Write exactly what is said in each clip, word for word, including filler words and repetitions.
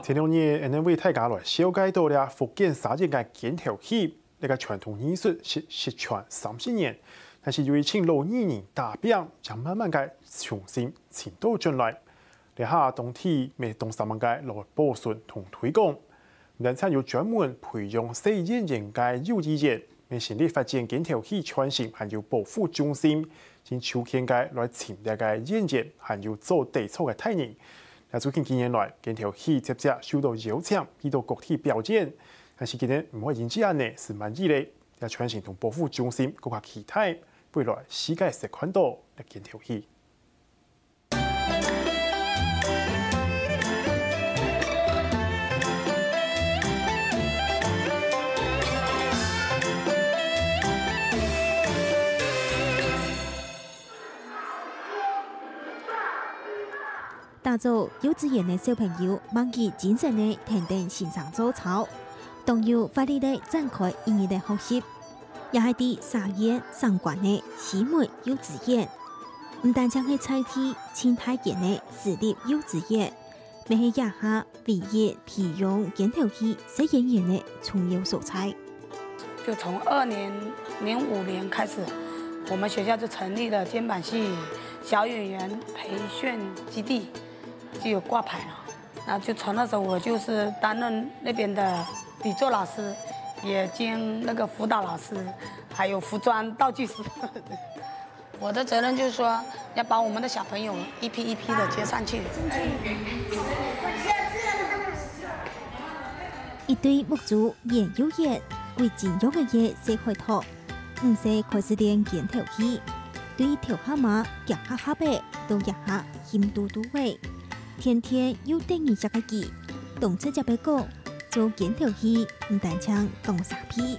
前兩日，𠊎等為大家來紹介到了福建沙縣个肩頭戲，這个傳統藝術失，失傳三十年，但是由於盡老藝人打拚，正慢慢个重新尋到轉來。這下當地乜當煞猛个來保存同推廣。毋單淨有專門培養細演員个幼稚園，乜成立發展肩頭戲傳承還有保護中心，盡周全个來尋這个演員，還有做底座个大人。 這最近幾年來，肩頭戲輒輒受到邀請，去到各地表演，但是今年毋會因為恁呢，係滿意咧，也傳承同保護中心更加期待，未來世界識看到這肩頭戲。 打早，幼稚園个小朋友猛起精神个跈等先生做操，當有活力个展開一日个學習。也係在沙縣上關个西門幼稚園，毋單淨係在地盡大間个私立幼稚園，乜係這下唯一培養肩頭戲細演員个重要所在。就從二零零五年開始，我們學校就成立了肩膀戲小演員培訓基地，就有掛牌了。那就從那時候我就是擔任那邊的底座老師，也兼那個輔導老師，還有服裝道具師。我的責任就是說，要把我們的小朋友一批一批的接上去。一對目珠圓又圓、鬼精樣个細海兔，五歲開始練肩頭戲，對頭下嫲夾下下背，到這下興嘟嘟仔，天天又得人惜个佢，當直接个講， 做肩頭戲毋單淨當沙鼻，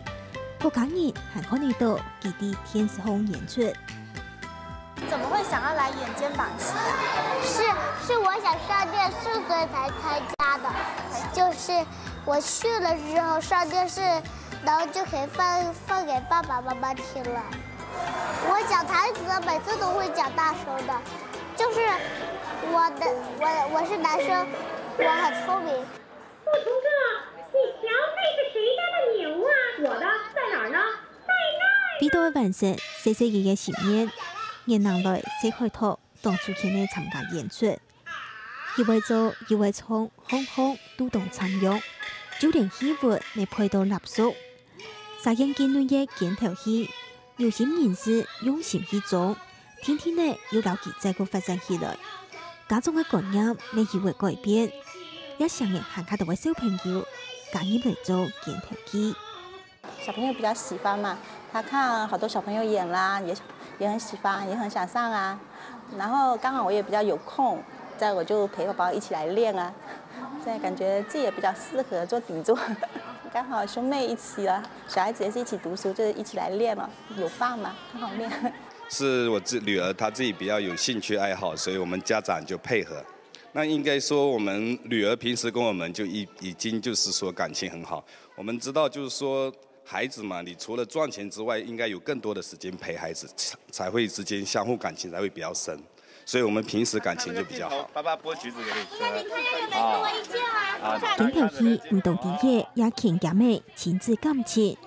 客家人還看得到佢在電視項演出。怎麼會想要來演肩膀戲啊？是，是我想上電視，所以才參加的。就是我去了之後上電視，然後就可以放，放給爸爸媽媽聽了。我講台詞每次都會講大聲的，就是我的，我，我是男生，我很聰明。 不同哥，你瞧那是誰家的牛啊？我的在哪儿呢？在那儿。為到完成細細个个心願，原來細海兔當初間个參加演出，又會做又會唱，項項都當參與，就連戲文乜配到揇熟。沙縣境內个肩頭戲，有心人士用心去做， 定定仔又摎佢再過發展起來。家長个觀念乜有會改變，也想愛還較多个小朋友加入來做肩頭戲。小朋友比較喜歡嘛，他看好多小朋友演啦，也，也很喜歡，也很想上啊。然後剛好我也比較有空，在我就陪寶寶一起來練啊，所以感覺自己也比較適合做底座，剛好兄妹一起啊，小孩子也是一起讀書，就一起來練咯，有伴嘛，剛好練。 是我自，女兒她自己比较有兴趣爱好，所以我们家长就配合。那应该说，我们女儿平时跟我们就已，已经就是说感情很好。我们知道，就是说孩子嘛，你除了赚钱之外，应该有更多的时间陪孩子，才，才会之间相互感情才会比较深。所以我们平时感情就比较好。爸爸剥橘子给你吃。啊，啊，肩头戲毋單淨係也牽家个親子感情，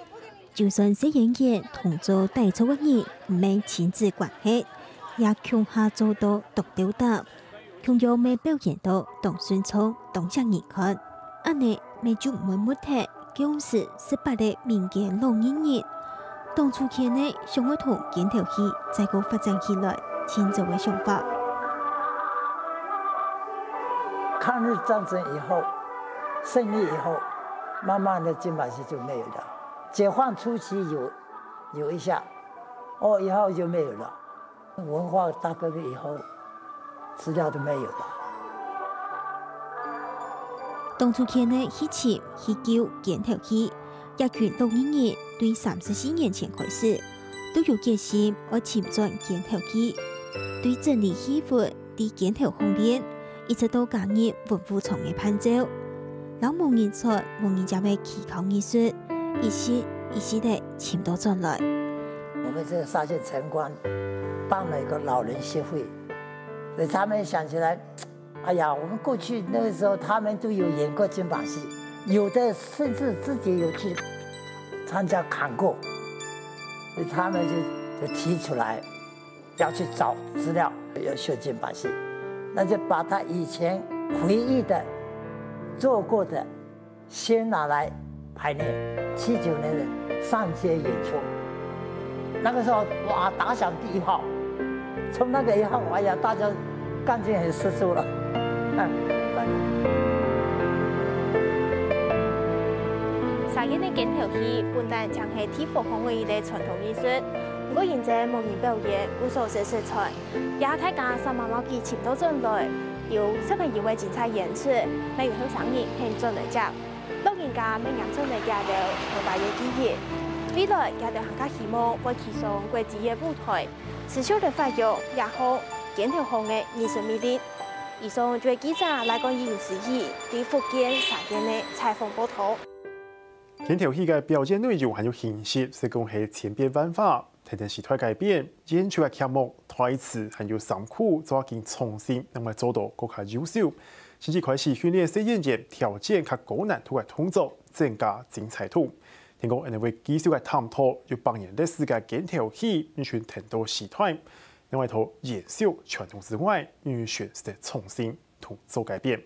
就算細演員同做底座个人毋係親子關係，也共下做到當鬥搭，共樣乜表演到當順暢、當吸人看。恁呢乜就毋會沒忒，共事十八个民間老藝人，當初間个想愛同肩頭戲再過發展起來，盡早个想法。抗日戰爭以後，勝利以後，慢慢的肩膀戏就没有了。解放初期有，有一下，哦，以后就没有了。文化大革命以后，资料都没有了。當初間个去尋、去救肩頭戲，這群老藝人對三十四年前開始，都有決心愛尋轉肩頭戲，對整理戲文、在肩頭項練，一直到加入文武場个伴奏，摎無人睬、無人接个曲口藝術，一息一息仔尋到轉來。我们这个沙县城隍办了一个老人协会，所以他们想起来，哎呀，我们过去那个时候，他们都有演过金榜戏，有的甚至自己有去参加看过，所以他们就就提出来要去找资料，要学金榜戏，那就把他以前回忆的、做过的先拿来排练。七九年的上街演出，那个时候哇，打响第一炮，从那个以后，哎呀，大家干劲很十足了。沙縣个肩頭戲本來正係地方个一個傳統藝術，毋過因為無人表演，故所失傳。這下大家煞猛摎佢尋倒轉來，有小朋友个精彩演出，乜有後生人肯轉來接。 老人家乜仰轉來這兜頭擺个記憶。未來這兜客家戲院會企上國際个舞台，持續來發揚這項肩頭項个藝術魅力。以上就係記者賴冠怡有時以對福建沙縣个採訪報導。肩頭戲个表演內容還有形式，係講係千變萬化。 跈等時代改變，演出个劇目、台詞還有衫褲做緊創新，正會做到更加優秀。甚至開始訓練細演員挑戰較高難度个動作，增加精彩度。聽講恁仔會繼續个探討有百年歷史个肩頭戲，毋單淨跈等時代，另外除延續傳統之外，也尋求創新同做改變。